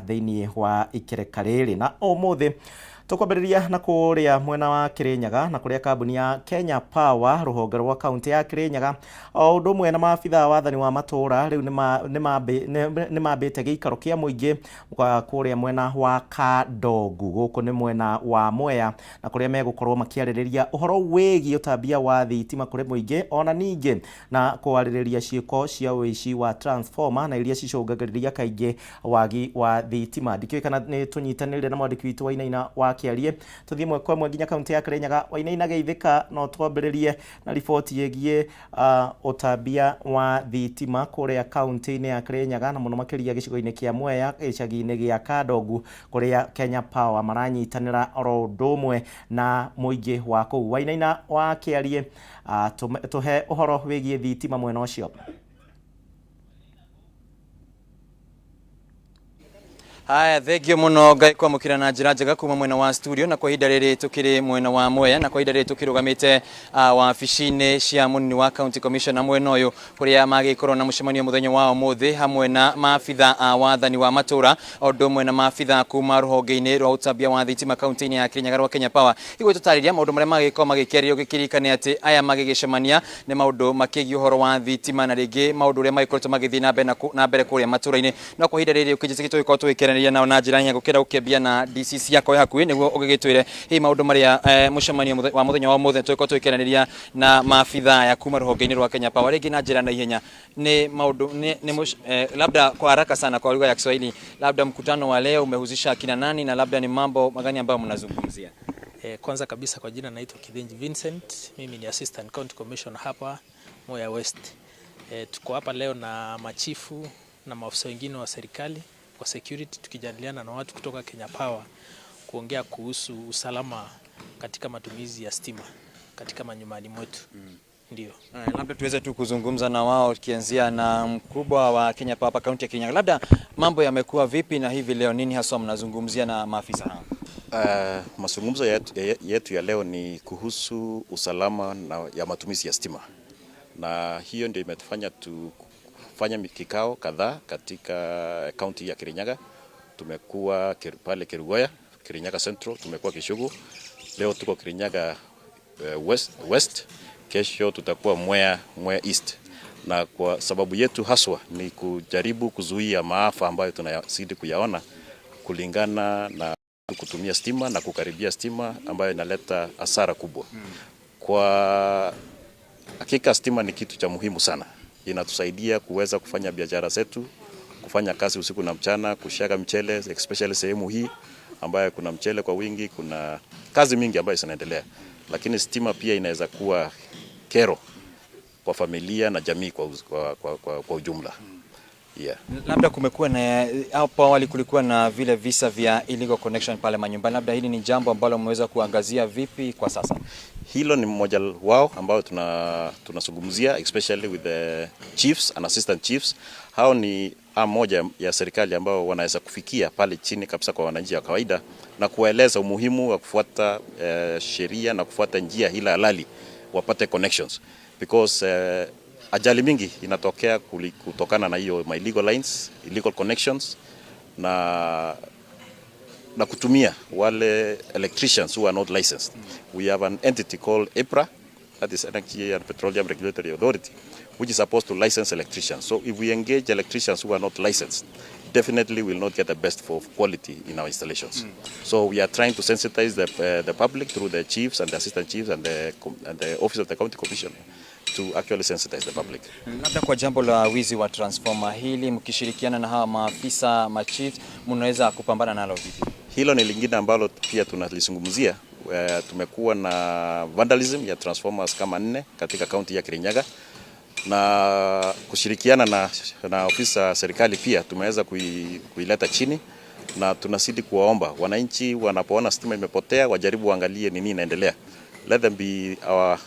Thĩinĩ wa ikereka rĩrĩ na ũmũthĩ tũkwambĩrĩria na kũrĩa mwena wa Kirinyaga, na kũrĩa kambuni ya Kenya Power rũhonge rwa kaunti ya Kirinyaga o ũndũ ũmwe na maabitha wa wathani wa matũũra rĩu nĩ mambĩte gĩikaro kĩa mũingĩ kũrĩa mwena wa Kandongu, gũkũ nĩ mwena wa Mwea, na kũrĩa megũkorwo makĩarĩrĩria ũhoro wĩgiĩ ũtambia wa thitima kũrĩ mũingĩ, ona ningĩ na kwarĩrĩria ciĩko cia ũici wa transformer na iria cicũngagĩrĩria kaingĩ wagi wa thitima. Ndikĩũĩ kana nĩ tũnyitanĩire na mwandĩki witũ Wainaina wa Kĩarie, tũthiĩ ĩmwe kwa ĩmwe nginya kaunti ya Kirinyaga. Wainaina, geithĩka. No twambĩrĩrie na riboti ĩgiĩ ũtambia wa thitima kũrĩa kaunti-inĩ ya Kirinyaga, na mũno makĩria gĩcigo-inĩ kĩa Mwea, gĩcagi-inĩ gĩa Kandongu, kũrĩa Kenya Power maranyitanĩra oro ũndũ ũmwe na mũingĩ wa kũu. Wainaina wa Kĩarie, tũhe ũhoro wĩgiĩ thitima mwena ũcio. Haya, thengio muno. Ngai kwamũkĩra na njĩra njega kuma mwena wa studio. Na kwa ihinda rĩrĩ tũkĩrĩ mwena wa Mwea, na kwa ihinda rĩrĩ tũkĩrũgamĩte wabici-inĩ cia mũnini wa county commissioner mwena ũyũ, kũrĩa magĩkorwo na mũcemanio mũthenya wa ũmũthĩ hamwe na maabitha a wathani wa matũra, o ũndũ ũmwe na maabitha kuma rũhonge-inĩ rwa ũtambia wa thitima kaunti-inĩ ya Kirinyaga rwa Kenya Power. Igũ tũtarĩria maũndũ marĩa magĩkorwo magĩkĩario. Gĩkĩririkane atĩ aya magĩgĩcemania nĩ maũndũ makĩgiĩ ũhoro wa thitima na rĩngĩ maũndũ ũrĩa magĩkoretwo magĩthiĩ na mbere na mbere kũrĩa matũra-inĩ. No kwa ihinda rĩrĩ ũkĩnjĩtĩkia tũgĩkorwo tũgĩkĩaranĩria nao na njĩra hinya gũkĩra gũkĩambia na DCC yakwa hakuhĩ, nĩguo ũgĩgĩtwĩre hihi maũndũ marĩa mũcemanio wa mũthenya wa ũmũthĩ tũgĩkorwo tũgĩkĩaranĩria na maabitha aya kuma rũhonge-inĩ rwa Kenya Power. Rĩngĩ na njĩra na ihenya ni maũndũ ni labda kwa haraka sana, kwa lugha ya Kiswahili, labda mkutano wa leo umehusisha akina nani na labda ni mambo magani ambayo mnazungumzia? Kwanza kabisa, kwa jina naitwa Kithinji Vincent, mimi ni Assistant County Commissioner hapa Mwea West. Tuko hapa leo na machifu na maafisa wengine wa serikali kwa security, tukijadiliana na watu kutoka Kenya Power kuongea kuhusu usalama katika matumizi ya stima katika manyumbani mwetu. Ndio. Labda tuweze tu kuzungumza na wao, tukianzia na mkubwa wa Kenya Power hapa kaunti ya Kirinyaga. Labda mambo yamekuwa vipi na hivi leo nini haswa mnazungumzia na maafisa hao? Mazungumzo yetu ya leo ni kuhusu usalama na ya matumizi ya stima, na hiyo ndio imetufanya tufanya kikao kadhaa katika kaunti ya Kirinyaga. Tumekuwa pale Kerugoya, Kirinyaga Central, tumekuwa Kishugu, leo tuko Kirinyaga West, kesho tutakuwa Mwea East, na kwa sababu yetu haswa ni kujaribu kuzuia maafa ambayo tunazidi kuyaona kulingana na kutumia stima na kukaribia stima ambayo inaleta hasara kubwa. Kwa hakika stima ni kitu cha muhimu sana, inatusaidia kuweza kufanya biashara zetu, kufanya kazi usiku na mchana, kushaga mchele, especially sehemu hii ambayo kuna mchele kwa wingi, kuna kazi mingi ambayo zinaendelea, lakini stima pia inaweza kuwa kero kwa familia na jamii kwa ujumla. Yeah. Labda kumekuwa na, hapo awali kulikuwa na vile visa vya illegal connection pale manyumbani, labda hili ni jambo ambalo mmeweza kuangazia vipi kwa sasa? Hilo ni mmoja wao ambao tunazungumzia especially with the chiefs and assistant chiefs. Hao ni moja ya serikali ambao wanaweza kufikia pale chini kabisa kwa wananchi wa kawaida na kuwaeleza umuhimu wa kufuata sheria na kufuata njia ila halali wapate connections, because ajali mingi inatokea kutokana na hiyo illegal lines, illegal connections na kutumia wale electricians who are not licensed. We have an entity called EPRA, that is Energy and Petroleum Regulatory Authority, which is supposed to license electricians. So if we engage electricians who are not licensed, definitely will not get the best for quality in our installations. So we are trying to sensitize the public through the chiefs and the assistant chiefs and the office of the county commissioner to actually sensitize the public. Labda kwa jambo la wizi wa transformer hili, mkishirikiana na hawa maafisa machiefs, mnaweza kupambana nalo vipi? Hilo ni lingine ambalo pia tunalizungumzia. Tumekuwa na vandalism ya transformers kama nne katika kaunti ya Kirinyaga, na kushirikiana na ofisa serikali pia tumeweza kuileta chini, na tunazidi kuwaomba wananchi wanapoona stima imepotea wajaribu waangalie nini inaendelea. Let them be our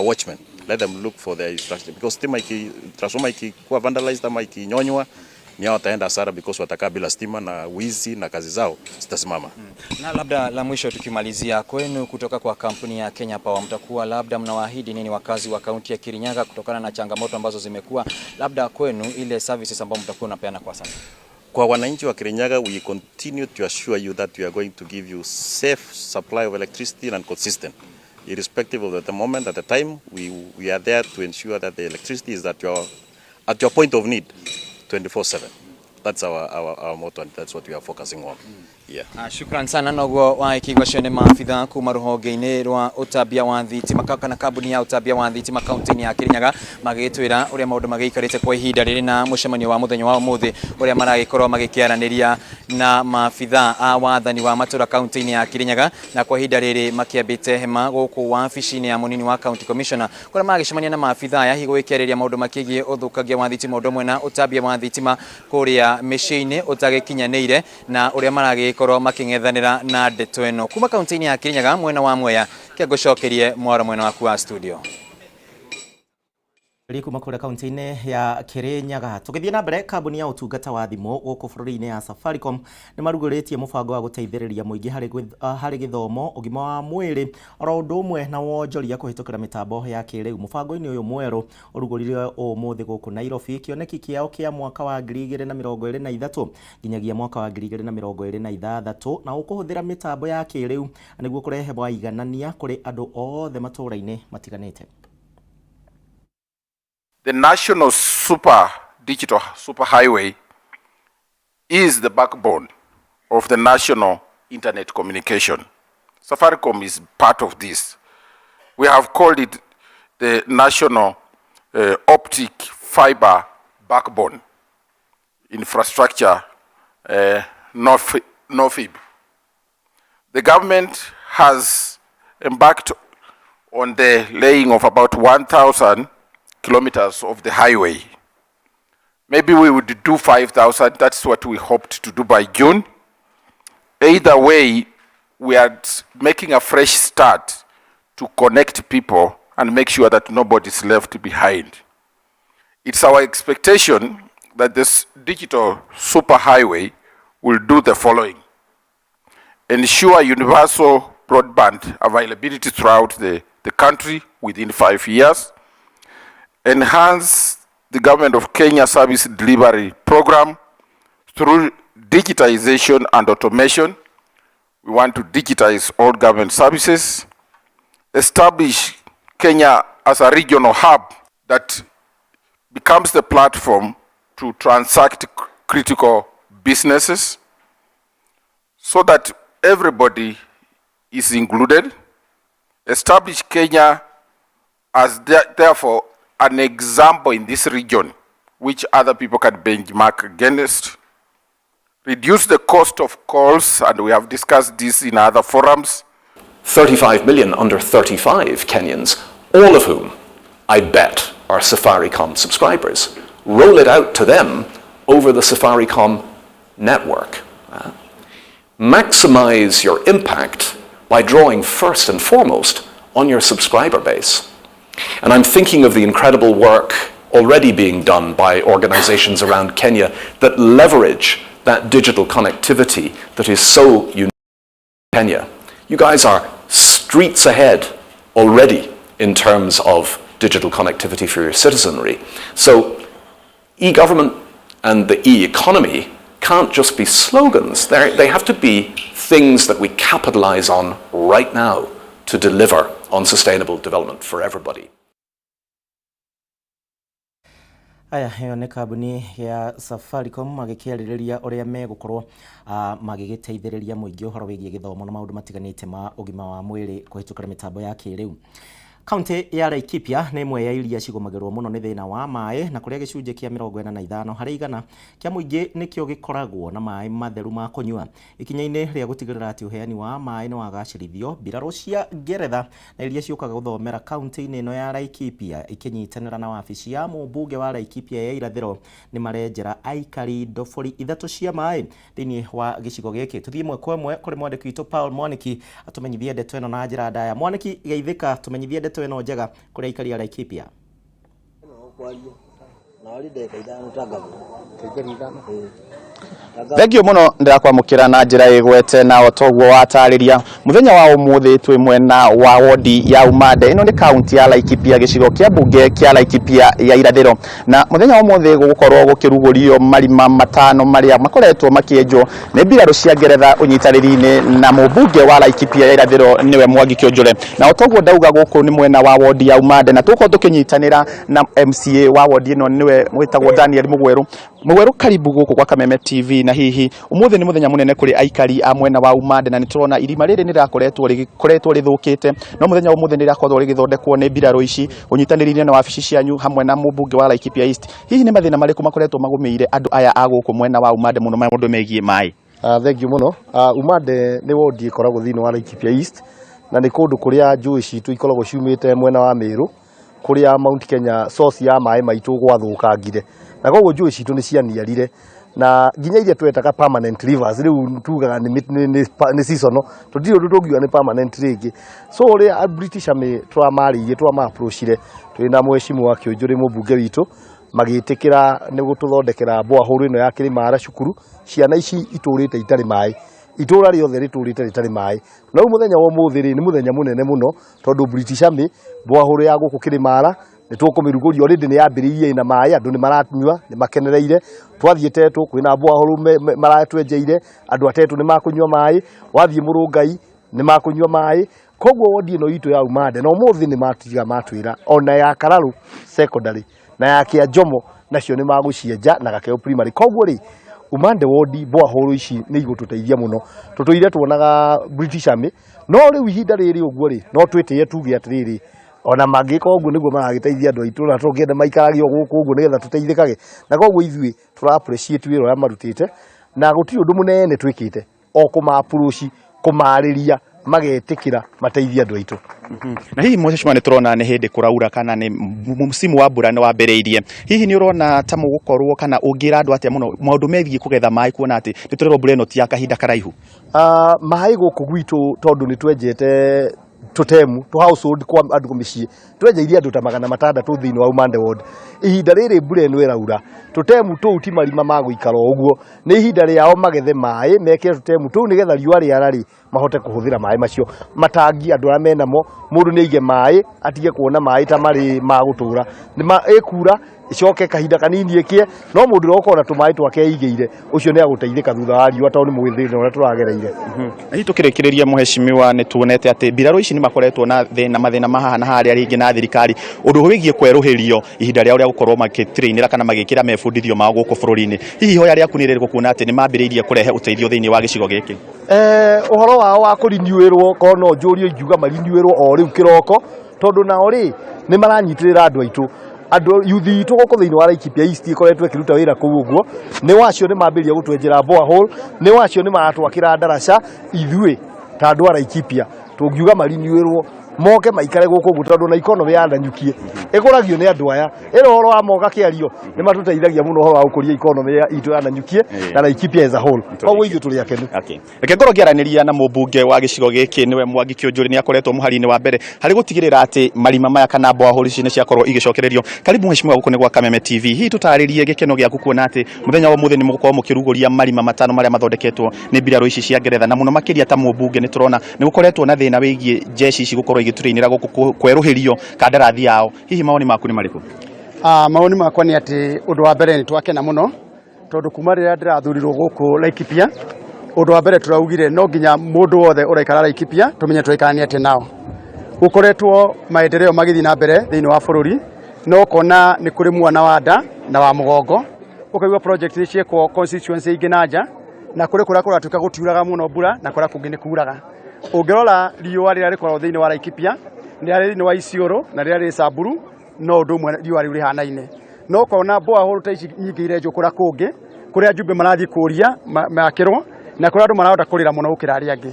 watchmen. Let them look for their instruction, because stima iki transformer ikikuwa vandalized ama ikinyonywa, ni hao wataenda hasara, because watakaa bila stima na wizi na kazi zao zitasimama. Na labda la mwisho tukimalizia, kwenu kutoka kwa kampuni ya Kenya Power, mtakuwa labda mnawaahidi nini wakazi wa kaunti ya Kirinyaga kutokana na changamoto ambazo zimekuwa labda kwenu, ile services ambayo mtakuwa mnapeana kwa sasa? Kwa Kwa wananchi wa Kirinyaga, we continue to assure you that we are going to give you safe supply of electricity and consistent. Irrespective of the moment, at the time, we are there to ensure that the electricity is at your point of need 24/7. That's our motto and that's what we are focusing on. Yeah. Shukran sana. Noguo waikigwa cio nĩ maabitha kuma rũhonge-inĩ rwa ũtambia wa thitima kana kambuni ya ũtambia wa thitima kaunti-inĩ ya Kirinyaga, magĩgĩtwĩra ũrĩa maũndũ magĩikarĩte kwa ihinda rĩrĩ na mũcemanio wa mũthenya wa ũmũthĩ, ũrĩa maragĩkorwo magĩkĩaranĩria na maabitha a wathani wa matũra kaunti-inĩ ya Kirinyaga, na kwa ihinda rĩrĩ makĩambĩte hema gũkũ wabici-inĩ ya mũnini wa county commissioner, kũrĩa magĩcemania na maabitha aya hihi gũgĩkĩarĩria maũndũ makĩgiĩ ũthũkangia wa thitima, ũndũ ũmwe na ũtambia wa thitima kũrĩa mĩciĩ-inĩ ũtagĩkinyanĩire, na ũrĩa maragĩkorwo makĩng'ethanĩra na ndeto ĩno. Kuma kaunti-inĩ ya Kirinyaga, mwena wa Mwea, kĩngũcokerie mwaro mwena waku wa studio. Ri kuma kũrĩa kaunti-inĩ ya Kirinyaga. Tũgĩthiĩ na mbere, kambuni ya ũtungata wa thimũ gũkũ bũrũri-inĩ ya Safaricom nĩ marugũrĩtie mũbango wa gũteithĩrĩria mũingĩ harĩ gĩthomo, ũgima wa mwĩrĩ, oro ũndũ ũmwe na wonjoria kũhĩtũkĩra mĩtambo ya kĩrĩu. Mũbango-inĩ ũyũ mwerũ ũrugũririo ũmũthĩ gũkũ Nairobi, kĩoneki kĩao kĩa mwaka wa 2023 nginyagia mwaka wa 2026, na ũkũhũthĩra mĩtambo ya kĩrĩu nĩguo kũrehe waiganania kũrĩ andũ othe matũũra-inĩ matiganĩte. The National Super Digital Superhighway is the backbone of the national internet communication. Safaricom is part of this. We have called it the National Optic Fiber Backbone Infrastructure, NOFIB. The government has embarked on the laying of about 1,000 kilometers of the highway. Maybe we would do 5,000. That's what we hoped to do by June. Either way, we are making a fresh start to connect people and make sure that nobody's left behind. It's our expectation that this digital superhighway will do the following: ensure universal broadband availability throughout the country within 5 years, enhance the Government of Kenya service delivery program through digitization and automation. We want to digitize all government services, establish Kenya as a regional hub that becomes the platform to transact critical businesses so that everybody is included, establish Kenya as therefore an example in this region which other people can benchmark against, reduce the cost of calls, and we have discussed this in other forums. 35 million under 35 Kenyans, all of whom I bet are Safaricom subscribers. Roll it out to them over the Safaricom network. Maximize your impact by drawing first and foremost on your subscriber base. And I'm thinking of the incredible work already being done by organizations around Kenya that leverage that digital connectivity that is so unique to Kenya. You guys are streets ahead already in terms of digital connectivity for your citizenry. So e-government and the e-economy can't just be slogans. They have to be things that we capitalize on right now to deliver on sustainable development for everybody. Aya ĩyo nĩ kambuni ya Safaricom magĩkĩarĩrĩria ũrĩa megũkorwo magĩgĩteithĩrĩria mũingĩ ũhoro wĩgiĩ gĩthomo na maũndũ matiganĩte ma ũgima wa mwĩrĩ kũhĩtũkĩra mĩtambo ya kĩrĩu. Kaunti ya Laikipia nĩ ĩmwe ya iria cigũmagĩrwo mũno nĩ thĩna wa maĩ, na kũrĩa gĩcunjĩ kĩa 45% kĩa mũingĩ nĩkĩo gĩkoragwo na maĩ matheru ma kũnyua. Ikinya-inĩ rĩa gũtigĩrĩra atĩ ũheani wa maĩ nĩ wagacĩrithio, mbirarũ cia Ngeretha na iria ciũkaga gũthomera kaunti-inĩ ĩno ya Laikipia ikĩnyitanĩra na wabici ya mũmbunge wa Laikipia ya irathĩro nĩ marenjera aikari ndobori 3 cia maĩ thĩinĩ wa gĩcigo gĩkĩ. Tũthiĩ ĩmwe kwa ĩmwe kũrĩ mwandĩki witũ Paul Mwaniki atũmenyithie ndeto ĩno na njĩra ndaya. Mwaniki, geithĩka, tũmenyithie ndeto ĩno njega kũrĩ aikari a Laikipia. Kwaria na wari ndagĩka 5 ta ngavana. Thengio muno ndirakwamukira na njira igwete na otoguo watariria muthenya wa umuthi twi mwena wa wodi ya Umande. Ino ni kaunti ya Laikipia, gicigo kia bunge kia Laikipia ya irathiro, na muthenya wa umuthi gugukorwo gukirugurio marima matano maria makoretwo makienjwo ni mbirarũ cia Ngeretha unyitanĩri-inĩ na mũmbunge wa Laikipia ya irathiro niwe Mwangi Kĩonjore. Na otoguo ndauga, guku ni mwena wa wodi ya Umande na tugukorwo tukinyitanĩra na MCA wa wodi ĩno, niwe wĩtagwo Daniel Mugweru. Mugweru, karibu guku kwa Kameme TV. Na hihi umuthi ni muthenya munene kuri aikari a mwena wa Umande, na nĩtũrona irima rĩrĩ nĩ rĩrakoretwo rĩgĩkoretwo rĩthũkĩte, no mũthenya wa ũmũthĩ nĩ rĩrakorwo rĩgĩthondekwo nĩ mbirarũ ici ũnyitanĩri-inĩ na wabici cianyu hamwe na mũmbunge wa Laikipia East. Hihi nĩ mathĩna marĩkũ makoretwo magũmĩire andũ aya a gũkũ mwena wa Umande, mũno maũndũ megiĩ maĩ? Thank you mũno. Umande nĩ wodi ĩkoragwo thĩinĩ wa Laikipia East, na nĩ kũndũ kũrĩa njũĩ citũ ikoragwo ciumĩte mwena wa Meru, kũrĩa Mount Kenya source ya maĩ maitũ gwathũkangire, na koguo njũĩ citũ nĩ cianiarire na nginya iria twetaga permanent rivers rĩu tugaga nĩ seasonal, tũtirĩ ũndũ tũngiuga nĩ permanent rĩngĩ. So ũrĩa British Army tũramarĩirie, tũrama-approachire twĩ na mheshimiwa Kĩũnjũrĩ, mũmbunge witũ, magĩtĩkĩra nĩ gũtũthondekera borehole ĩno ya Kĩrĩmara cukuru. Ciana ici itũrĩte itarĩ maĩ, itũra rĩothe rĩtũrĩte rĩtarĩ maĩ, na rĩu mũthenya wa ũmũthĩ rĩ, nĩ mũthenya mũnene mũno, tondũ British Army borehole ya gũkũ Kĩrĩmara nĩ tũkũmĩrugũria. Already nĩ yambĩrĩirie ĩna maĩ, andũ nĩ maranyua, nĩ makenereire. Twathiĩ Tetũ kwĩna borehole maratwenjeire, andũ a Tetũ nĩ makũnyua maĩ. Wathiĩ Mũrũngai nĩ makũnyua maĩ. Koguo wodi ĩno itũ ya Umande na ũmũthĩ nĩ matiga matwĩra ona ya Kararũ Secondary na ya Kĩanjomo nacio nĩ magũcienja, na Gakeo Primary. Koguo rĩ, Umande wodi borehole ici nĩ igũtũteithia mũno. Tũtũire tuonaga British Army, no rĩu ihinda rĩrĩ ũguo rĩ, no twĩtĩye tuge atĩrĩrĩ, ona mangĩka ũguo nĩguo maragĩteithia andũ aitũ, na tũngĩenda maikarage o gũkũ ũguo nĩgetha tũteithĩkage. Na koguo ithuĩ tũra appreciate wĩra ũrĩa marutĩte, na gũtirĩ ũndũ mũnene twĩkĩte, o kũma approach, kũmarĩria, magetĩkĩra mateithie andũ aitũ. Na hihi mheshimiwa, nĩ tũrona nĩ hĩndĩ kũraura kana nĩ msimu wa mbura nĩ wambĩrĩirie. Hihi nĩ ũrona ta mũgũkorwo kana ũngĩra andũ atĩa mũno maũndũ megiĩ kũgetha maĩ, kuona atĩ nĩ tũrerwo mbura ĩno ti ya kahinda karaihu? Maĩ gũkũ gwitũ, tondũ nĩ twenjete tũtemu tũ household kwa andũ mĩciĩ, twenjeirie andũ ta 600 thĩinĩ wa Umande ward. Ihinda rĩrĩ mbura ĩno ĩraura, tũtemu tũu ti marima ma gũikara o ũguo, nĩ ihinda rĩao magethe maĩ mekĩre tũtemu tũu, nĩgetha riũa rĩara rĩ, mahote kũhũthĩra maĩ macio. Matangi andũ arĩa menamo, mũndũ nĩ aige maĩ, atige kuona maĩ ta marĩ ma gũtũra. Nĩ ĩkura ĩcoke kahinda kanini ĩkĩe, no mũndũ ũrĩa ũkorwo na tũmaĩ twake eigĩire, ũcio nĩ agũteithĩka thutha wa riũa, tondũ nĩ mũĩ thĩna ũrĩa tũragereire. Na hihi tũkĩrĩkĩrĩria, mheshimiwa, nĩ tuonete atĩ mbirarũ ici nĩ makoretwo na thĩna, mathĩna ma haha na harĩa rĩngĩ na thirikari, ũndũ wĩgiĩ kwerũhĩrio ihinda rĩao rĩa gũkorwo magĩtrainĩra kana magĩkĩra mebundithio mao gũkũ bũrũri-inĩ. Hihi ihoya rĩaku nĩ rĩrĩkũ, kuona atĩ nĩ mambĩrĩirie kũrehe ũteithio thĩinĩ wa gĩcigo gĩkĩ? Ũhoro wao wa kũriniwĩrwo, korwo no njũrio, ingiuga mariniwĩrwo o rĩu kĩroko, tondũ nao rĩ, nĩ maranyitĩrĩra andũ aitũ, andũ yuthi itũ gũkũ thĩinĩ wa Laikipia East ĩkoretwo ĩkĩruta wĩra kũu ũguo. Nĩ wacio nĩ mambĩrĩria gũtwenjera borehole, nĩ wacio nĩ maratwakĩra ndaraca. Ithuĩ ta andũ a Laikipia tũngiuga mariniwĩrwo, moke maikare gũkũ ũguo, tondũ na economy ya Nanyuki ĩkũragio nĩ andũ aya. Ĩno ũhoro wa moka kĩario, nĩ matũteithagia mũno ũhoro wa gũkũria economy itũ ya Nanyuki na Laikipia as a whole. Koguo ithuĩ tũrĩ akenu. Okay. Reke ngorwo ngĩaranĩria na mũmbunge wa gĩcigo gĩkĩ, nĩwe Mwangi Kĩũnjũrĩ. Nĩ akoretwo mũhari-inĩ wa mbere harĩ gũtigĩrĩra atĩ marima maya kana borehole ici nĩ ciakorwo igĩcokererio. Karibu mheshimiwa, gũkũ nĩ gwa Kameme TV. Hihi tũtarĩrie gĩkeno gĩaku kuona atĩ mũthenya wa ũmũthĩ nĩ mũgũkorwo mũkĩrugũria marima matano marĩa mathondeketwo nĩ mbirarũ ici cia Ngeretha, na mũno makĩria ta mũmbunge nĩ tũrona nĩ gũkoretwo na thĩna wĩgiĩ jeshi ici gũkorwo igĩtũrĩinĩra gũkũ kwerũhĩrio kandarathi yao. Hihi mawoni maku nĩ marĩkũ? Mawoni makwa nĩ atĩ ũndũ wa mbere nĩ twakena mũno, tondũ kuma rĩrĩa ndĩrathurirwo gũkũ Laikipia, ũndũ wa mbere tũraugire no nginya mũndũ wothe ũraikara Laikipia tũmenye tũraikarania atĩa nao. Gũkoretwo maendeleo magĩthiĩ na mbere thĩinĩ wa bũrũri, no ũkona nĩ kũrĩ mwana wa nda na wa mũgongo, ũkaigua project nĩ ciekwo constituency ingĩ na nja, na kũrĩ kũrĩa kũratuĩka gũtiuraga mũno mbura na kũrĩa kũngĩ nĩ kuraga. Ũngĩrora riũa rĩrĩa rĩkoragwo thĩinĩ wa Laikipia, rĩrĩa rĩ thĩinĩ wa Isiolo na rĩrĩa rĩ Samburu, no ũndũ ũmwe, riũa rĩu rĩhanaine. No ũkona borehole ta ici nyingĩ irenjwo kũrĩa kũngĩ, kũrĩa njumbe marathiĩ kũria makĩrwo, na kũrĩa andũ marahota kũrĩra mũno gũkĩra arĩa angĩ.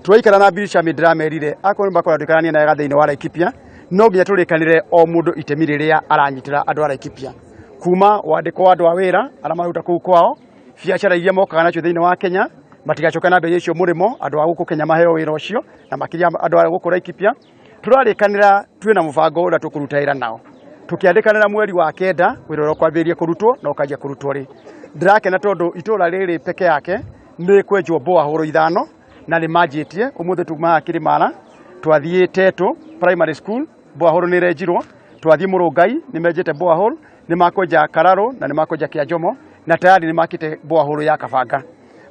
Twaikara na British Army, ndĩramerire akorwo nĩ makorwo tũikaranie na wega thĩinĩ wa Laikipia, no nginya tũrĩkanĩre o mũndũ itemi rĩrĩa aranyitĩra andũ a Laikipia, kuma wandĩko wa andũ a wĩra arĩa maruta kũu kwao, biacara iria mokaga nacio thĩinĩ wa Kenya matigacoke na mbeca icio mũrĩmo, andũ a gũkũ Kenya maheo wĩra ũcio, na makĩria andũ a gũkũ Laikipia. Tũrarĩkanĩra twĩna mũbango ũrĩa tũkũruta wĩra nao, tũkĩandĩkanĩra mweri wa 9 wĩra ũrĩa ũkwambĩrĩria kũrutwo na ũkanjia kũrutwo rĩ. Ndĩrakena tondũ itũra rĩrĩ peke yake nĩ kwenjwo borehole 5 na nĩ manjĩtie. Ũmũthĩ tumaga Kĩrĩmara, twathiĩ Teto Primary School, borehole nĩ ĩrenjirwo, twathiĩ Mũrũngai nĩ menjete borehole, nĩ makwenja Kararũ na nĩ makwenja Kĩanjomo, na tayari nĩ makĩte borehole ya Kabanga.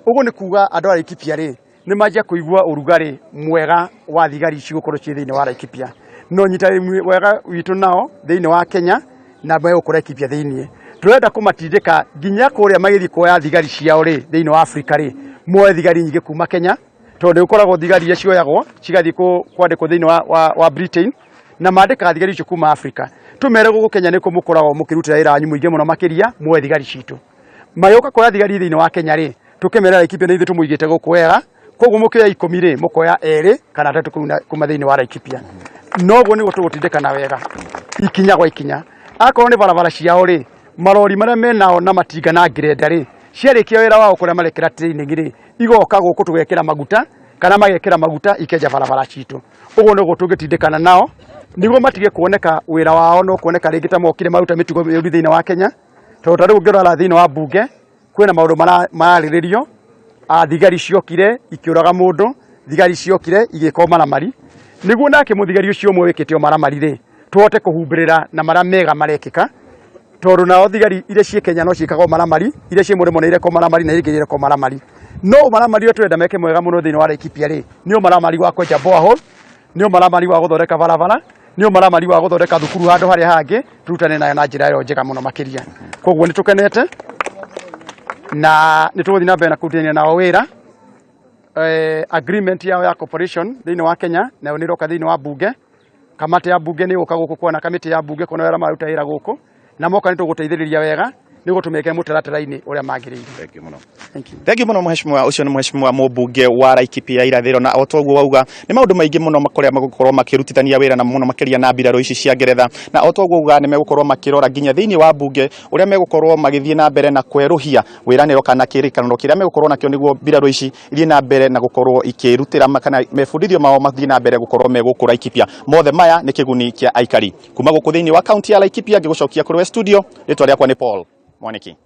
Ũguo nĩ kuga andũ a Laikipia rĩ nĩ manjia kũigua ũrugarĩ mwega wa thigari ici gũkorwo ciĩ thĩinĩ wa Laikipia. No ũnyitanĩri wega witũ nao thĩinĩ wa Kenya na megũkũ Laikipia thĩinĩ. Tũrenda kũmatindĩka nginya kũrĩa magĩthiĩ kuoya thigari ciao rĩ thĩinĩ wa Afrika rĩ, moe thigari nyingĩ kuma Kenya, tondũ nĩ gũkoragwo thigari iria cioyagwo cigathiĩ kwandĩkwo thĩinĩ wa Britain, na mandĩkaga thigari icio kuma Afrika. Tũmere gũkũ Kenya nĩkuo mũkoragwo mũkĩrutĩra wĩra wanyu mũingĩ mũno makĩria, muoe thigari citũ. Magĩũka kuoya thigari thĩinĩ wa Kenya rĩ, tũkĩmera Laikipia nĩ ithuĩ tũmũigĩte gũkũ wega, koguo mũkĩoya 10 rĩ, mũkoya 2 kana 3 kuma thĩinĩ wa Laikipia. Noguo nĩguo tũgũtindĩkana wega ikinya gwa ikinya. Akorwo nĩ barabara ciao rĩ, marori marĩa menao na matinga na ngirenda rĩ, ciarĩkia wĩra wao kũrĩa marekĩra training rĩ, igoka gũkũ tũgekĩra maguta kana magekĩra maguta ikenja barabara citũ. Ũguo nĩguo tũngĩtindĩkana nao nĩguo matige kuoneka wĩra wao no kuoneka rĩngĩ ta mokire maruta mĩtugo mĩũru thĩinĩ wa Kenya. Tondũ ta rĩu ũngĩrora thĩinĩ wa mbunge kwĩna maũndũ mararĩrĩrio, thigari ciokire ikĩũraga mũndũ, thigari ciokire igĩka ũmaramari. Nĩguo nake mũthigari ũcio ũmwe wĩkĩte ũmaramari rĩ, tũhote kũhumbĩrĩra na marĩa mega marekĩka, tondũ nao thigari iria ciĩ Kenya no ciĩkaga ũmaramari, iria ciĩ mũrĩmo nĩ ireka ũmaramari na iria ingĩ ireka ũmaramari. No ũmaramari ũrĩa tũrenda meke mwega mũno thĩinĩ wa Laikipia rĩ, nĩ ũmaramari wa kwenja borehole, nĩ ũmaramari wa gũthondeka barabara, nĩ ũmaramari wa gũthondeka thukuru handũ harĩa hangĩ, turutane nayo na njĩra ĩyo njega mũno makĩria. Koguo nĩ tũkenete na nĩ tũgũthiĩ na mbere na kũrutithania nao wĩra. Agreement yao ya cooperation thĩinĩ wa Kenya nayo nĩ ĩroka thĩinĩ wa mbunge. Kamati ya mbunge nĩ ĩgũka gũkũ kuona kamĩtĩ ya mbunge kuona ũrĩa maruta wĩra gũkũ, na moka nĩ tũgũteithĩrĩria wega nĩguo tũmekĩre mũtaratara-inĩ ũrĩa magĩrĩire. Thank you mũno. Thank you. Thank you mũno mheshimiwa. Ũcio nĩ mheshimiwa mũmbunge wa Laikipia irathĩro, na o toguo wauga nĩ maũndũ maingĩ mũno kũrĩa megũkorwo makĩrutithania wĩra na mũno makĩria na mbirarũ ici cia Ngeretha, na o toguo wauga nĩ megũkorwo makĩrora nginya thĩinĩ wa mbunge ũrĩa megũkorwo magĩthiĩ na mbere na kwerũhia wĩranĩro kana kĩrĩkanĩro kĩrĩa megũkorwo nakĩo nĩguo mbirarũ ici ithiĩ na mbere na gũkorwo ikĩrutĩra kana mebundithio mao mathiĩ na mbere gũkorwo me gũkũ Laikipia. Mothe maya nĩ kĩguni kĩa aikari kuma gũkũ thĩinĩ wa kaunti ya Laikipia. Ngĩgũcokia kũrĩ we studio, rĩtwa rĩakwa nĩ Paul Mwaniki.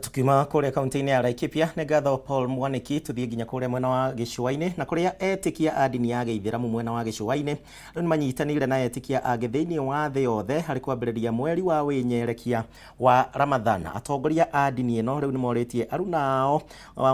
Tukiuma kũrĩa kaunti-inĩ ya Laikipia nĩ ngatho Paul Mwaniki, tuthiĩ nginya kũrĩa mwena wa gĩcũa-inĩ na kũrĩa etĩkia a ndini ya gĩithĩramu mwena wa gĩcũa-inĩ rĩu nĩ manyitanĩire na etĩkia angĩ thĩinĩ wa thĩ yothe harĩ kwambĩrĩria mweri wa wĩnyerekia wa Ramadhan. Atongoria a ndini ĩno rĩu nĩ morĩtie aruna ao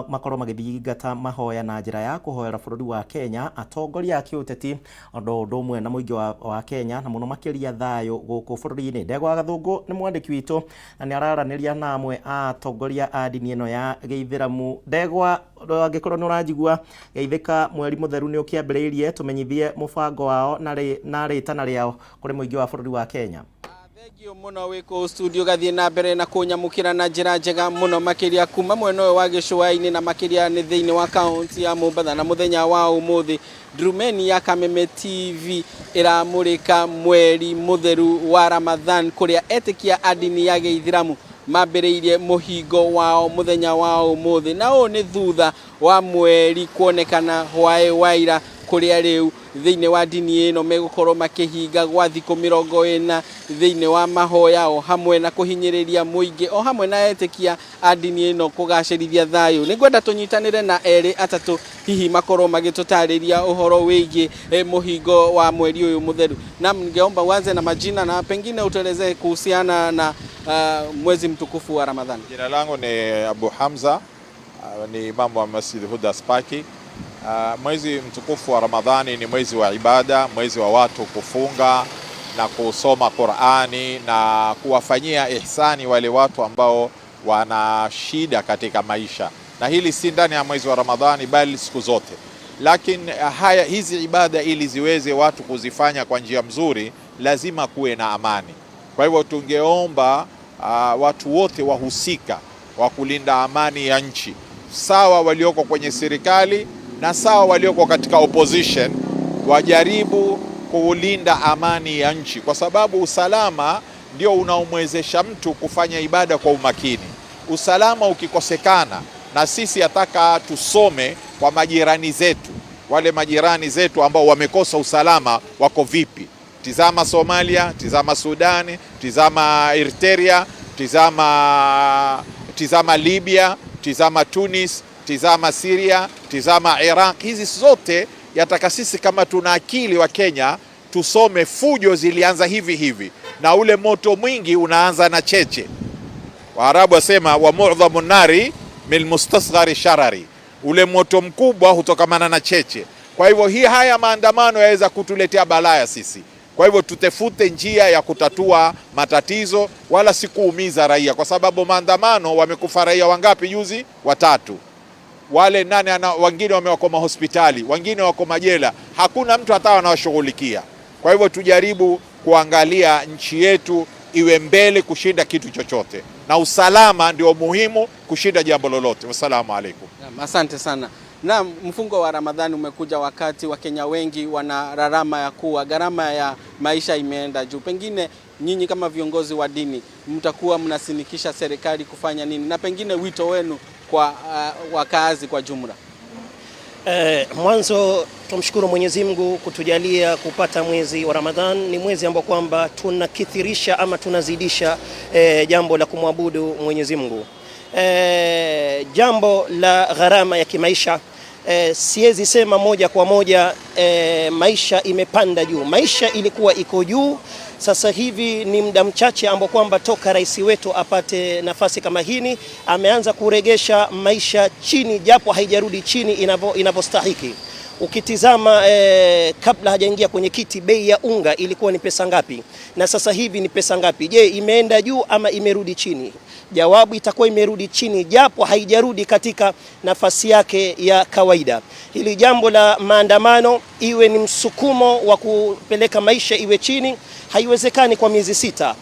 makorwo magĩthingata mahoya na njĩra ya kũhoera bũrũri wa Kenya, atongoria a kĩũteti ũndũ ũmwe na mũingĩ wa Kenya na mũno makĩria thayũ gũkũ bũrũri-inĩ. Ndegwa Gathũngũ nĩ mwandĩki witũ na nĩ araranĩria na amwe a atongoria a ndini ĩno ya gĩithĩramu. Ndegwa, angĩkorwo nĩ ũranjigua, geithĩka, mweri mũtheru nĩ ũkĩambĩrĩirie, tũmenyithie mũbango wao na rĩtana rĩao kũrĩ mũingĩ wa bũrũri wa Kenya. Thengio mũno wĩ kũu studio gathiĩ na mbere na kũnyamũkĩra na njĩra njega mũno makĩria kuma mwena ũyũ wa gĩcũa-inĩ na makĩria nĩ thĩinĩ wa kaunti ya Mombatha. Na mũthenya wa ũmũthĩ Ndurumeni ya Kameme TV ĩramũrĩka mweri mũtheru wa Ramadhan kũrĩa etĩkia a ndini ya gĩithĩramu mambĩrĩirie mũhingo wao mũthenya wa ũmũthĩ, na ũũ nĩ thutha wa mweri kuonekana hwaĩ wa ira kũrĩa rĩu thĩinĩ wa ndini ĩno megũkorwo makĩhinga gwa thikũ 40 thĩinĩ wa mahoya o hamwe na kũhinyĩrĩria mũingĩ o hamwe na etĩkia a ndini ĩno kũgacĩrithia thayũ. Nĩngwenda tũnyitanĩre na erĩ atatũ hihi makorwo magĩtũtarĩria ũhoro wĩgiĩ mũhingo wa mweri ũyũ mũtheru. Na ningeomba uanze na majina na pengine utuelezee kuhusiana na mwezi mtukufu wa Ramadhani. Jina langu ni Abu Hamza, ni imamu wa Masjid Huda Spaki. Mwezi mtukufu wa Ramadhani ni mwezi wa ibada, mwezi wa watu kufunga na kusoma Qur'ani na kuwafanyia ihsani wale watu ambao wana shida katika maisha. Na hili si ndani ya mwezi wa Ramadhani bali siku zote. Lakini haya hizi ibada ili ziweze watu kuzifanya kwa njia mzuri lazima kuwe na amani. Kwa hivyo tungeomba watu wote wahusika wa kulinda amani ya nchi, sawa walioko kwenye serikali na sawa walioko katika opposition, wajaribu kulinda amani ya nchi, kwa sababu usalama ndio unaomwezesha mtu kufanya ibada kwa umakini. Usalama ukikosekana, na sisi ataka tusome kwa majirani zetu, wale majirani zetu ambao wamekosa usalama wako vipi. Tizama Somalia, tizama Sudani, tizama Eritrea. Tizama, tizama Libya, tizama Tunis, tizama Syria, tizama Iraq. Hizi zote yataka sisi kama tuna akili wa Kenya tusome, fujo zilianza hivi hivi, na ule moto mwingi unaanza na cheche. Waarabu wasema wa mu'dhamu nari min mustasghari sharari, ule moto mkubwa hutokamana na cheche. Kwa hivyo hii haya maandamano yaweza kutuletea balaya sisi. Kwa hivyo tutefute njia ya kutatua matatizo, wala si kuumiza raia, kwa sababu maandamano wamekufa raia wangapi juzi? Watatu. Wale nane ana, wengine wamewako mahospitali, wengine wako majela, hakuna mtu hata anawashughulikia. Kwa hivyo tujaribu kuangalia nchi yetu iwe mbele kushinda kitu chochote, na usalama ndio muhimu kushinda jambo lolote. Wassalamu alaikum. Naam, asante sana. Naam, mfungo wa Ramadhani umekuja wakati Wakenya wengi wana rarama ya kuwa gharama ya maisha imeenda juu. Pengine nyinyi kama viongozi wa dini mtakuwa mnasinikisha serikali kufanya nini, na pengine wito wenu kwa wakazi kwa jumla? Mwanzo tumshukuru Mwenyezi Mungu kutujalia kupata mwezi wa Ramadhan. Ni mwezi ambao kwamba tunakithirisha ama tunazidisha jambo la kumwabudu Mwenyezi Mungu. Jambo la gharama ya kimaisha, siwezi sema moja kwa moja maisha imepanda juu. Maisha ilikuwa iko juu, sasa hivi ni muda mchache ambao kwamba toka rais wetu apate nafasi kama hini ameanza kuregesha maisha chini, japo haijarudi chini inavyostahiki. Ukitizama kabla hajaingia kwenye kiti, bei ya unga ilikuwa ni pesa ngapi na sasa hivi ni pesa ngapi? Je, imeenda juu ama imerudi chini? Jawabu itakuwa imerudi chini, japo haijarudi katika nafasi yake ya kawaida. Hili jambo la maandamano iwe ni msukumo wa kupeleka maisha iwe chini, haiwezekani kwa miezi 6.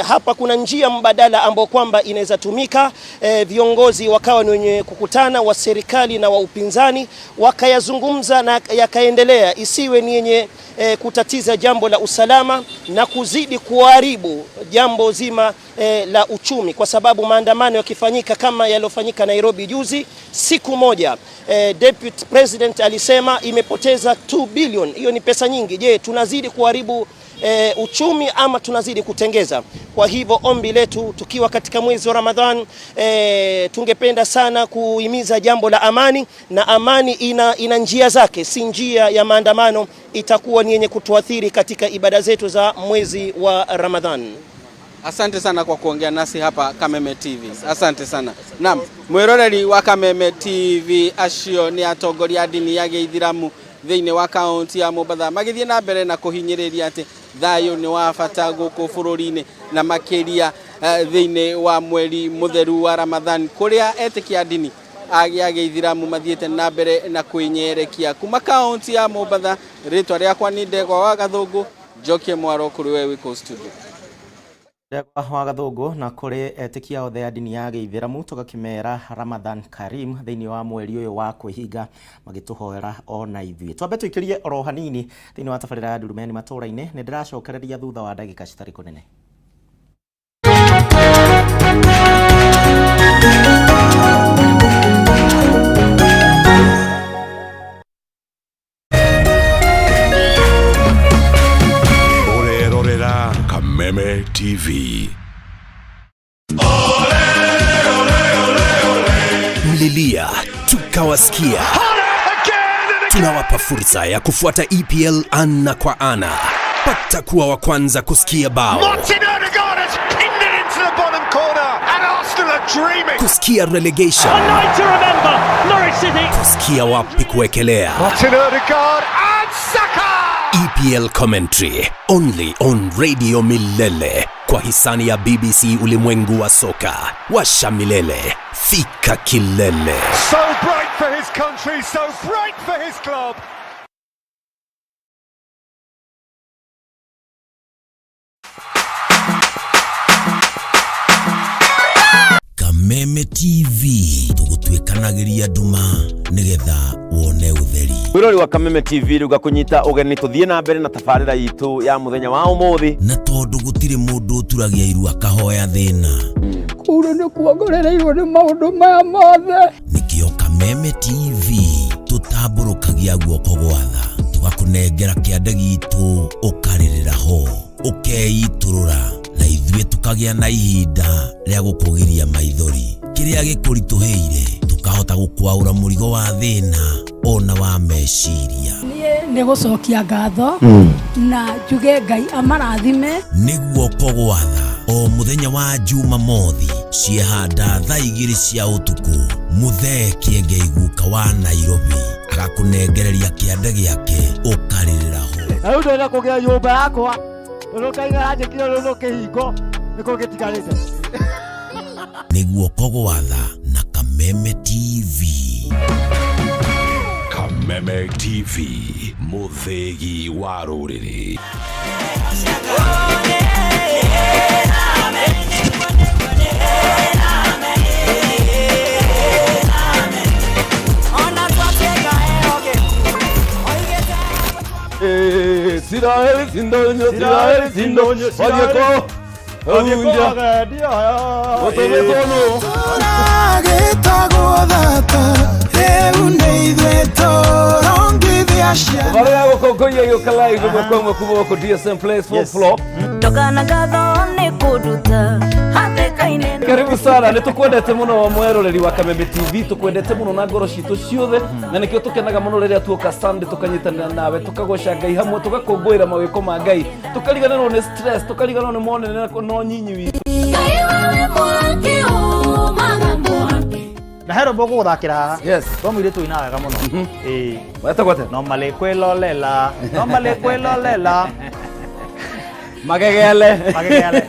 Hapa kuna njia mbadala ambao kwamba inaweza tumika. Viongozi wakawa ni wenye kukutana wa serikali na wa upinzani wakayazungumza na yakaendelea, isiwe ni yenye kutatiza jambo la usalama na kuzidi kuharibu jambo zima la uchumi, kwa sababu maandamano yakifanyika kama yaliyofanyika Nairobi juzi, siku moja Deputy President alisema imepoteza 2 billion. Hiyo ni pesa nyingi. Je, tunazidi kuharibu uchumi ama tunazidi kutengeza? Kwa hivyo ombi letu tukiwa katika mwezi wa Ramadhan, tungependa sana kuhimiza jambo la amani, na amani ina njia zake, si njia ya maandamano itakuwa ni yenye kutuathiri katika ibada zetu za mwezi wa Ramadhan. Asante sana kwa kuongea nasi hapa Kameme TV. Asante sana. Naam, mwiroreri wa Kameme TV, acio nĩ atongoria a ndini ya gĩithiramu thĩinĩ wa kaunti ya Mombatha magĩthiĩ na mbere na kũhinyĩrĩria atĩ thayũ nĩ wa bata gũkũ bũrũri-inĩ na makĩria thĩinĩ wa mweri mũtheru wa Ramadhan, kũrĩa etĩkia ndini a gĩithiramu mathiĩte na mbere na kwĩnyerekia. Kuma kaunti ya Mombatha, rĩtwa rĩakwa nĩ Ndegwa wa Gathũngũ, njokie mwaro kũrĩ we wĩ studio. Ndegwa wa Gathũngũ. Na kũrĩ etĩkia othe a ndini ya gĩithĩramu tũgakĩmera Ramadhan Karim thĩinĩ wa mweri ũyũ wa kwĩhinga, magĩtũhoera ona ithuĩ. Twambe tũikĩrie oro hanini thĩinĩ wa tabarĩra ya Ndurumeni matũũra-inĩ. Nĩ ndĩracokereria thutha wa ndagĩka citarĩ kũnene. Ũrerorera Kameme TV. Mlilia tukawasikia. Tunawapa fursa ya kufuata EPL ana kwa ana. Pata kuwa wa kwanza kusikia bao, Martin Odegaard has pinned it into the bottom corner, and Arsenal are dreaming. Kusikia relegation, A night to remember, Norwich City. Kusikia wapi kuwekelea. Martin Odegaard and Saka! EPL commentary only on Radio Milele kwa hisani ya BBC Ulimwengu wa Soka. Washa milele, fika kilele. So bright for his country, so bright for his club. Kameme TV, tũgũtuĩkanagĩria nduma nĩgetha wone ũtheri. Mwirori wa Kameme TV, rĩu ngakũnyita ũgeni tũthiĩ na mbere na tabarĩra itũ ya mũthenya wa ũmũthĩ. Na tondũ gũtirĩ mũndũ ũturagia iru akahoya thĩna, Kũu nĩ kuongorereirwo nĩ maũndũ maya mothe. Nĩkĩo Kameme TV tũtambũrũkagia guoko gwatha, tũgakũnengera kĩande gitũ, ũkarĩrĩra ho, ũkeitũrũra. Na ithuĩ tũkagĩa na ihinda rĩa gũkũgiria maithori. Kĩrĩa gĩkũritũhĩire tũkahota gũkwaũra mũrigo wa thĩna ona wa meciria. Niĩ nĩ gũcokia ngatho na njuge Ngai amarathime. Nĩ guoko gwatha o mũthenya wa Jumamothi ciehanda thaa 2 cia ũtukũ, Mũthee Kĩengei guka wa Nairobi agakũnengereria kĩande gĩake ũkarĩrĩra ho. Na rĩu ndĩrenda kũgĩa nyũmba yakwa tondũ Ngai nĩaranjĩkire rũrũ kĩhingo nĩkĩo gĩtigarĩte. Nĩ guoko gwatha na Kameme TV. Kameme TV, mũthĩgi wa rũrĩrĩ. Isiraeli sindonyo, Isiraeli sindonyo, Wagĩko, Hunja, Gũtũmĩtwo Gĩtagwo thata rĩu nĩ ithuĩ tũrongithia ciana. Barĩa ya gũkũngũiya gĩũka live ĩmwe kwa ĩmwe kuma gũkũ DSM Place fourth floor. Ndogana ngatho nĩ kũnduta hatĩka-inĩ. Karibu sana, nĩ tũkwendete mũno mweroreri wa Kameme TV, tũkwendete mũno na ngoro citũ ciothe, na nĩkĩo tũkenaga mũno rĩrĩa tuoka Sunday tũkanyitanĩra nawe, tũkagoca Ngai hamwe, tũgakũngũĩra mawĩko ma Ngai, tũkariganĩrwo nĩ stress, tũkariganĩrwo nĩ monene na nyinyi witũ. Ngai wewe mwaki umaga mwaki. Na hero boko gũthakĩra haha. Yes. Twa mũirĩtu ũinaga wega mũno. Ĩĩ. Wetagwo atĩa? No malĩkwĩlolela, no malĩkwĩlolela. Magegele. Magegele.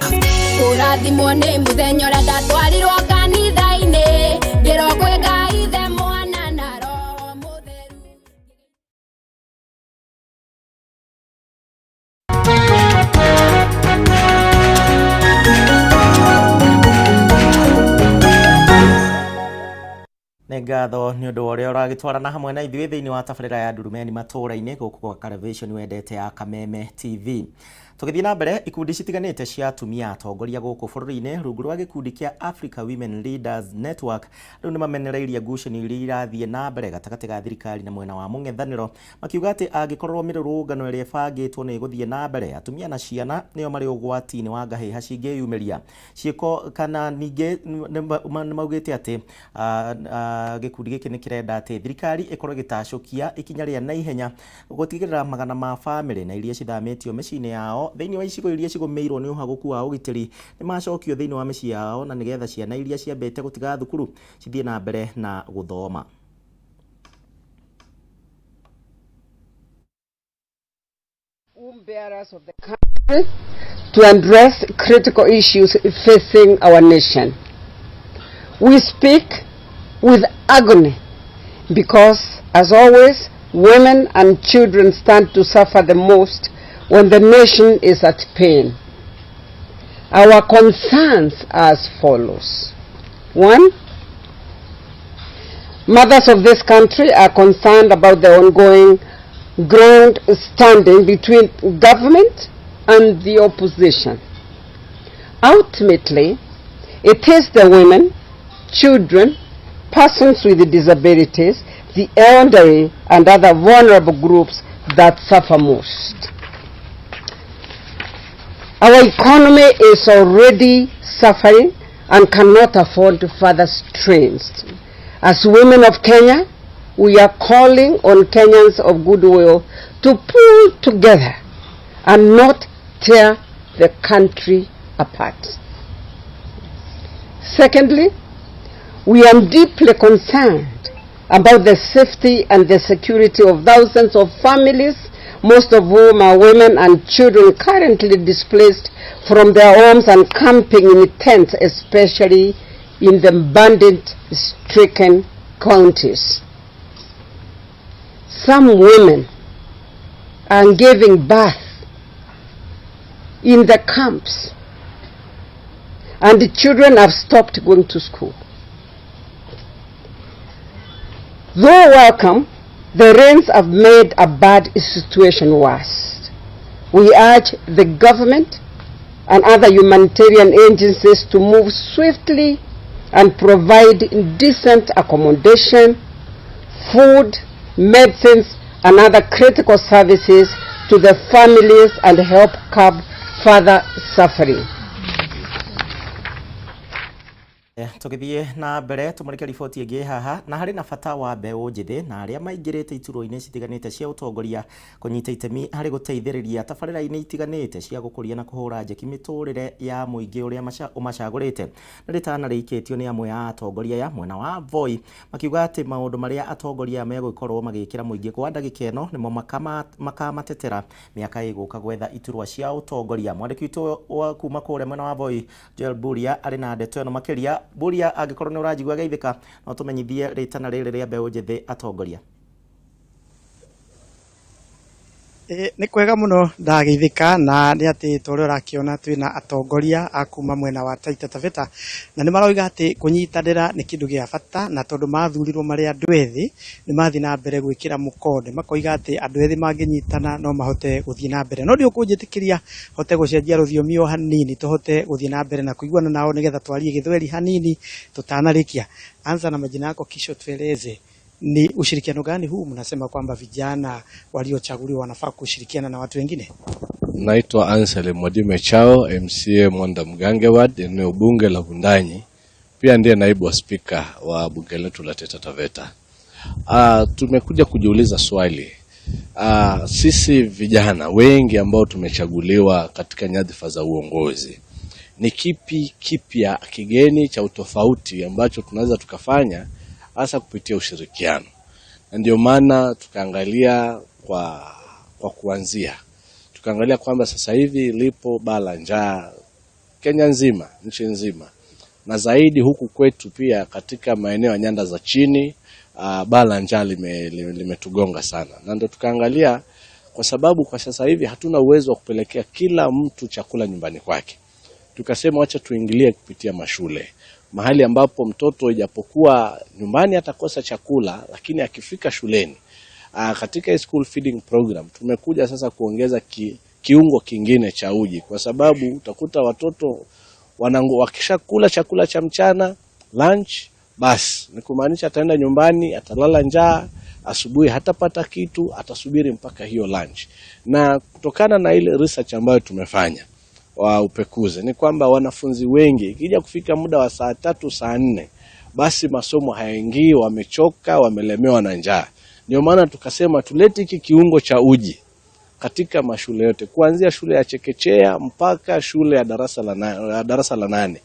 Kũrathimwo nĩ mũthenya ũrĩa ndatwarirwo kanitha-inĩ, ngĩrwo kwĩ Ngai Ithe, Mwana na Roho Mũtheru. Nĩ ngatho nĩ ũndũ wa ũrĩa ũragĩtwarana hamwe na ithuĩ thĩinĩ wa tabarĩra ya Ndurumeni matũũra-inĩ gũkũ gwa Calevation wendete ya Kameme TV. Tũgĩthiĩ na mbere, ikundi citiganĩte cia atumia atongoria gũkũ bũrũri-inĩ rungu rwa gĩkundi kĩa Africa Women Leaders Network rĩu nĩ mamenereirie ngucanio iria irathiĩ na mbere gatagatĩ ga thirikari na mwena wa mũng'ethanĩro, makiuga atĩ angĩkorwo mĩrũrũngano ĩrĩa ĩbangĩtwo nĩ ĩgũthiĩ na mbere, atumia na ciana nĩo marĩ ũgwati-inĩ wa ngahĩha cingĩyumĩria ciĩko. Kana ningĩ nĩ maugĩte atĩ gĩkundi gĩkĩ nĩ kĩrenda atĩ thirikari ĩkorwo ĩgĩtacũkia ikinya rĩa naihenya gũtigĩrĩra magana ma bamĩrĩ na iria cithamĩtio mĩciĩ-inĩ yao thĩinĩ wa icigo iria cigũmĩirwo nĩ ũhagũku wa ũgitĩri nĩ macokio thĩinĩ wa mĩciĩ yao, na nĩgetha ciana iria ciambĩte gũtiga thukuru cithiĩ na mbere na gũthoma. Bearers of the country to address critical issues facing our nation. We speak with agony because, as always, women and children stand to suffer the most when the nation is at pain. Our concerns are as follows. 1, mothers of this country are concerned about the ongoing ground standing between government and the opposition. Ultimately, it is the women, children, persons with disabilities, the elderly, and other vulnerable groups that suffer most. Our economy is already suffering and cannot afford further strains. As women of Kenya, we are calling on Kenyans of goodwill to pull together and not tear the country apart. Secondly, we are deeply concerned about the safety and the security of thousands of families, most of whom are women and children currently displaced from their homes and camping in tents, especially in the bandit-stricken counties. Some women are giving birth in the camps, and the children have stopped going to school. Though welcome, the rains have made a bad situation worse. We urge the government and other humanitarian agencies to move swiftly and provide decent accommodation, food, medicines, and other critical services to the families and help curb further suffering. Tũgĩthiĩ na mbere tũmũrĩke riboti ĩngĩ haha na harĩ na bata wa mbeũ njĩthĩ na arĩa maingĩrĩte iturwa-inĩ citiganĩte cia ũtongoria kũnyita itemi harĩ gũteithĩrĩria tabarĩra-inĩ itiganĩte cia gũkũria na kũhũra njeki mĩtũrĩre ya mũingĩ ũrĩa ũmacagũrĩte. Na rĩtana rĩikĩtio nĩ amwe a atongoria aya mwena wa Voi makiuga atĩ maũndũ marĩa atongoria aya megũkorwo magĩkĩra mũingĩ kwa ndagĩka ĩno nĩmo makamatetera mĩaka ĩgũka gwetha iturwa cia ũtongoria. Mwandĩki witũ wa kuma kũrĩa mwena wa Voi Joel Buria arĩ na ndeto ĩno makĩria. Buria, angĩkorwo nĩ ũranjigua geithĩka, no tũmenyithie rĩtana rĩrĩ rĩa mbeũ njĩthĩ atongoria. Nĩ kwega mũno ndageithĩka na nĩ atĩ ta ũrĩa ũrakĩona twĩna atongoria a kuma mwena wa Taita Taveta na nĩ maroiga atĩ kũnyitanĩra nĩ kĩndũ gĩa bata na tondũ mathurirwo marĩ andũ ethĩ nĩ mathiĩ na mbere gwĩkĩra mũkonde makoiga atĩ andũ ethĩ mangĩnyitana no mahote gũthiĩ na mbere. No ndiũkũnjĩtĩkĩria hote gũcenjia rũthiomi o hanini tũhote gũthiĩ na mbere na kũiguana nao nĩgetha twarie gĩthweri hanini tũtanarĩkia. Anza na majina yako kisha tueleze ni ushirikiano gani huu mnasema kwamba vijana waliochaguliwa wanafaa kushirikiana na watu wengine? Naitwa Ansel Mwadime Chao, MCA Mwanda Mgange Ward, eneo bunge la Wundanyi, pia ndiye naibu wa spika wa bunge letu la Taita Taveta. Tumekuja kujiuliza swali. Sisi vijana wengi ambao tumechaguliwa katika nyadhifa za uongozi, ni kipi kipya kigeni cha utofauti ambacho tunaweza tukafanya hasa kupitia ushirikiano? Na ndio maana tukaangalia kwa kuanzia tukaangalia kwamba sasa hivi lipo baa la njaa Kenya nzima, nchi nzima, na zaidi huku kwetu pia katika maeneo ya nyanda za chini, baa la njaa limetugonga sana. Na ndio tukaangalia kwa sababu kwa sasa hivi hatuna uwezo wa kupelekea kila mtu chakula nyumbani kwake, tukasema acha tuingilie kupitia mashule, mahali ambapo mtoto ijapokuwa nyumbani atakosa chakula, lakini akifika shuleni, katika school feeding program tumekuja sasa kuongeza kiungo kingine cha uji, kwa sababu utakuta watoto wakishakula chakula cha mchana lunch, basi ni kumaanisha ataenda nyumbani atalala njaa, asubuhi hatapata kitu, atasubiri mpaka hiyo lunch. Na kutokana na ile research ambayo tumefanya wa upekuzi ni kwamba wanafunzi wengi ikija kufika muda wa saa 3 saa 4 basi masomo hayaingii, wamechoka, wamelemewa na njaa. Ndio maana tukasema tulete hiki kiungo cha uji katika mashule yote, kuanzia shule ya chekechea mpaka shule ya darasa la 8,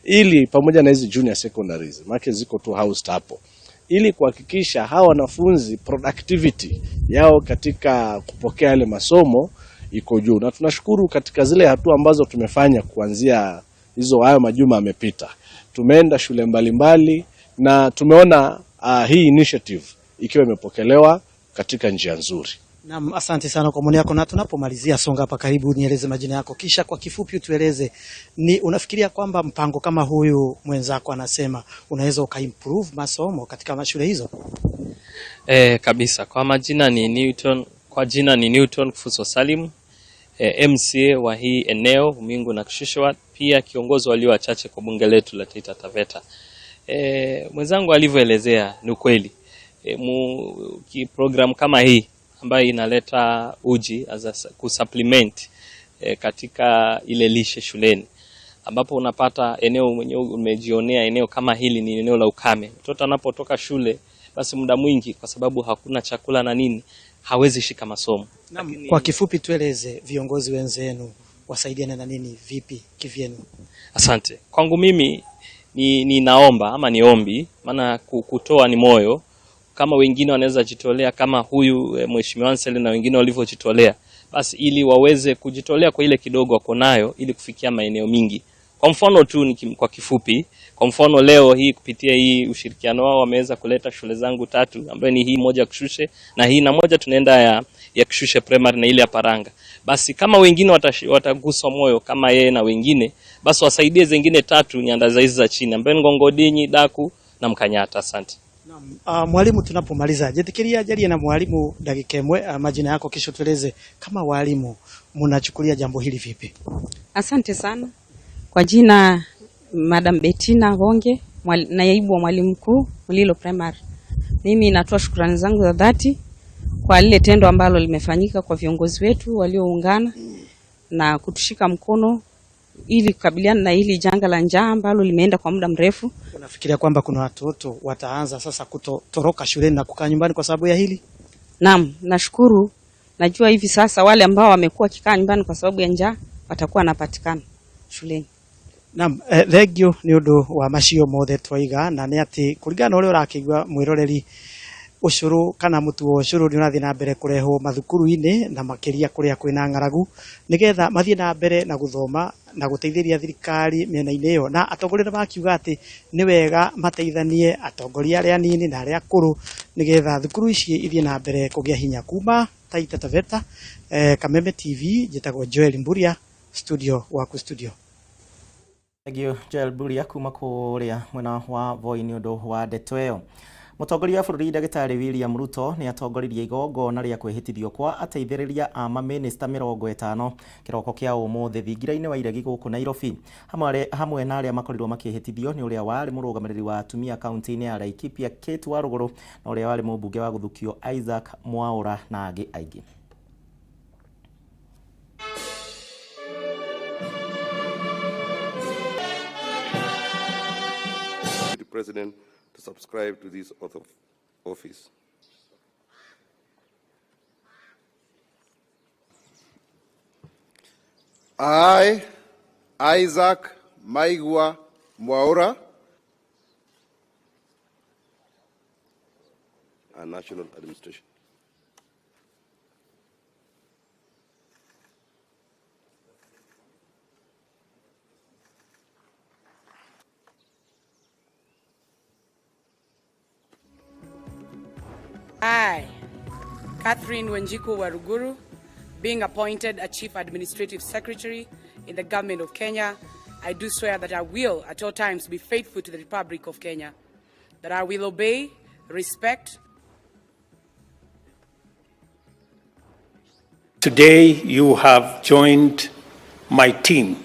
ili pamoja na hizi junior secondaries, maana ziko tu house hapo, ili kuhakikisha hawa wanafunzi productivity yao katika kupokea yale masomo iko juu. Na tunashukuru katika zile hatua ambazo tumefanya kuanzia hizo hayo majuma yamepita, tumeenda shule mbalimbali na tumeona hii initiative ikiwa imepokelewa katika njia nzuri. Naam, asante sana kwa maoni yako, na tunapomalizia songa hapa karibu, nieleze majina yako kisha kwa kifupi utueleze ni unafikiria kwamba mpango kama huyu mwenzako anasema unaweza ukaimprove masomo katika mashule hizo? Kabisa. Kwa majina ni Newton, kwa jina ni Newton Kufuso Salim, MCA wa hii eneo Umingu na Kishushe, pia kiongozi walio wachache kwa bunge letu la Taita Taveta. Mwenzangu alivyoelezea ni ukweli. Program kama hii ambayo inaleta uji as a kusupplement katika ile lishe shuleni, ambapo unapata eneo mwenyewe umejionea eneo kama hili ni eneo la ukame. Mtoto anapotoka shule basi muda mwingi kwa sababu hakuna chakula na nini hawezi shika masomo. Lakini kwa kifupi tueleze viongozi wenzenu wasaidiane na nini vipi kivyenu? Asante. Kwangu mimi ni naomba ama niombi, maana kutoa ni moyo. Kama wengine wanaweza jitolea kama huyu Mheshimiwa Ansel na wengine walivyojitolea, basi ili waweze kujitolea kwa ile kidogo wako nayo ili kufikia maeneo mingi. Kwa mfano tu kwa kifupi, kwa mfano leo hii kupitia hii ushirikiano wao wameweza kuleta shule zangu 3 ambayo ni hii moja Kishushe na hii na moja tunaenda ya Kishushe Primary na ile ya Paranga. Basi kama wengine wataguswa moyo kama yeye na wengine, basi wasaidie zingine 3 nyanda za hizi za chini ambayo ni Ngongodinyi, Daku na Mkanyata. Asante. Mwalimu, tunapomaliza jetikiria jalie na mwalimu dakika imwe, majina yako kisha tueleze kama walimu mnachukulia jambo hili vipi? Asante sana. Kwa jina Madam Bettina Honge, naibu wa mwalimu mkuu Mulilo Primary. Mimi natoa shukrani zangu za dhati kwa lile tendo ambalo limefanyika kwa viongozi wetu walioungana na kutushika mkono ili kukabiliana na hili janga la njaa ambalo limeenda kwa muda mrefu. Unafikiria kwamba kuna watoto wataanza sasa kutotoroka shuleni na kukaa nyumbani kwa sababu ya hili? Naam, nashukuru. Najua hivi sasa wale ambao wamekuwa wakikaa nyumbani kwa sababu ya njaa watakuwa wanapatikana shuleni. Naam, thengio nĩ ũndũ wa macio mothe twaiga, na nĩ atĩ kũringana na ũrĩa ũrakĩigua mwĩroreri, ũcũrũ kana mũtu wa ũcũrũ nĩ ũrathiĩ na mbere kũrehwo mathukuru-inĩ na makĩria kũrĩa kwĩna ng'aragu, nĩgetha mathiĩ na mbere na gũthoma na gũteithĩrĩria thirikari mĩena-inĩ ĩyo. Na atongoria makiuga atĩ nĩ wega mateithanie atongoria arĩa anini na arĩa akũrũ, nĩgetha thukuru ici ithiĩ na mbere kũgĩa hinya. Kuma Taita Taveta, Kameme TV, njĩtagwo Joel Mburia, studio waku studio. Thank you Joel Mburia kuma kũrĩa mwena wa Voi nĩ ũndũ wa ndeto ĩyo. Mũtongoria wa bũrũri Ndagĩtarĩ William Ruto nĩ atongoririe igongona rĩa kwĩhĩtithio kwa ateithĩrĩria a mamĩnĩsta 50 kĩroko kĩa ũmũthĩ thingira-inĩ wa Iregi gũkũ Nairobi. Hamwe na arĩa makorirwo makĩhĩtithio nĩ ũrĩa warĩ mũrũgamĩrĩri wa atumia kaunti-inĩ ya Laikipia Kate Warũgũrũ na ũrĩa warĩ mũmbunge wa Gũthukio Isaac Mwaura na angĩ aingĩ. The President to subscribe to this oath of office. I, Isaac Maigua Mwaura, and National Administration. I, Catherine Wanjiku Waruguru, being appointed a Chief Administrative Secretary in the Government of Kenya, I do swear that I will at all times be faithful to the Republic of Kenya, that I will obey, respect. Today you have joined my team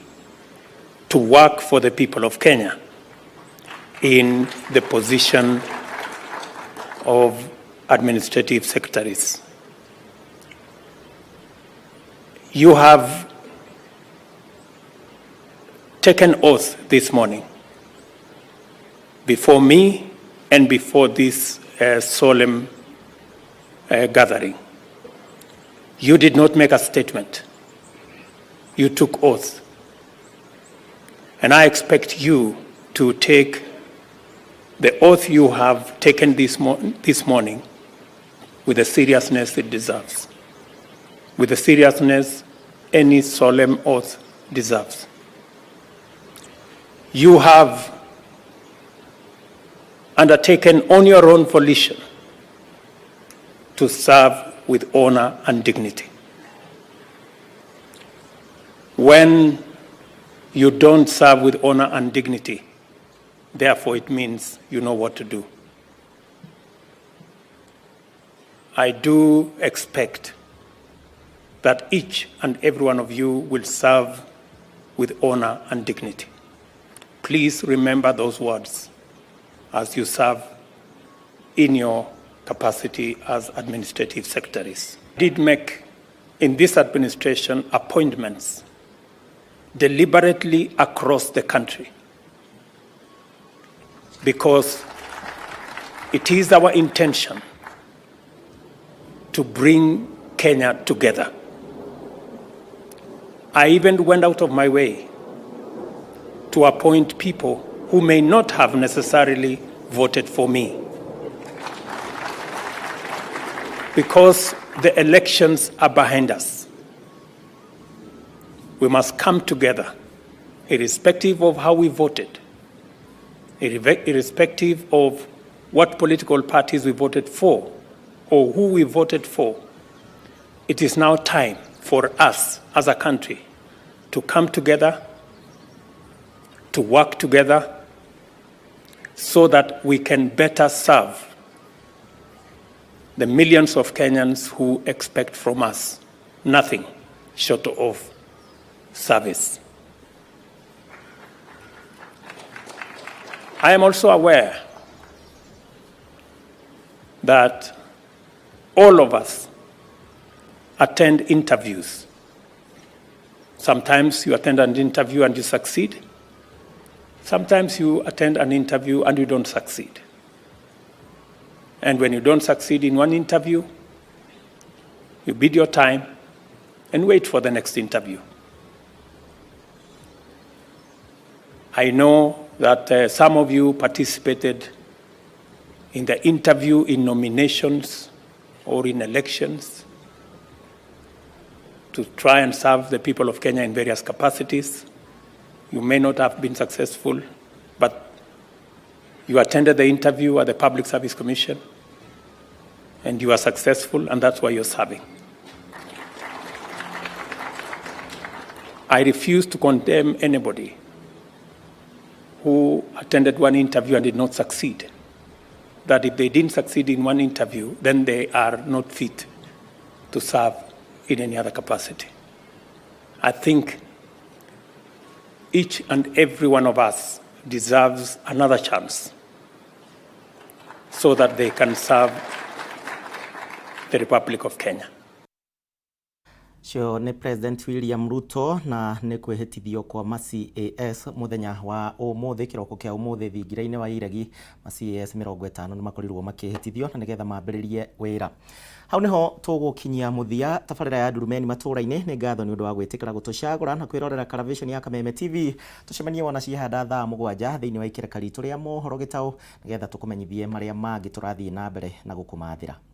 to work for the people of Kenya in the position of administrative secretaries. You have taken oath this morning before me and before this solemn gathering. You did not make a statement. You took oath. And I expect you to take the oath you have taken this morning with the seriousness it deserves, with the seriousness any solemn oath deserves. You have undertaken on your own volition to serve with honor and dignity. When you don't serve with honor and dignity, therefore it means you know what to do. I do expect that each and every one of you will serve with honor and dignity. Please remember those words as you serve in your capacity as administrative secretaries. I did make in this administration appointments deliberately across the country because it is our intention to bring Kenya together. I even went out of my way to appoint people who may not have necessarily voted for me, because the elections are behind us. We must come together, irrespective of how we voted, irrespective of what political parties we voted for or who we voted for. It is now time for us as a country to come together, to work together, so that we can better serve the millions of Kenyans who expect from us nothing short of service. I am also aware that all of us attend interviews Sometimes you attend an interview and you succeed. Sometimes you attend an interview and you don't succeed. And when you don't succeed in one interview, you bid your time and wait for the next interview. I know that some of you participated in the interview in nominations or in elections to try and serve the people of Kenya in various capacities. You may not have been successful, but you attended the interview at the Public Service Commission and you are successful, and that's why you're serving. I refuse to condemn anybody who attended one interview and did not succeed. That if they didn't succeed in one interview, then they are not fit to serve in any other capacity. I think each and every one of us deserves another chance so that they can serve the Republic of Kenya. Cio nĩ President William Ruto na nĩ kwĩhĩtithio kwa ma CAS mũthenya wa ũmũthĩ kĩroko kĩa ũmũthĩ thingira-inĩ wa Iregi. Ma CAS 50 nĩ makorirwo makĩhĩtithio na nĩgetha mambĩrĩrie wĩra. Hau nĩho tũgũkinyia mũthia tabarĩra ya Ndurumeni matũra-inĩ. Nĩ ngatho nĩ ũndũ wa gwĩtĩkĩra gũtũcagũra na kwĩrorera Karavĩconi ya Kameme TV. Tũcemanie wona ciahanda thaa 7 thĩinĩ wa ikereka ritũ rĩa mohoro gĩtaũ nĩgetha tũkũmenyithie marĩa mangĩ tũrathiĩ na mbere na gũkũmathĩra.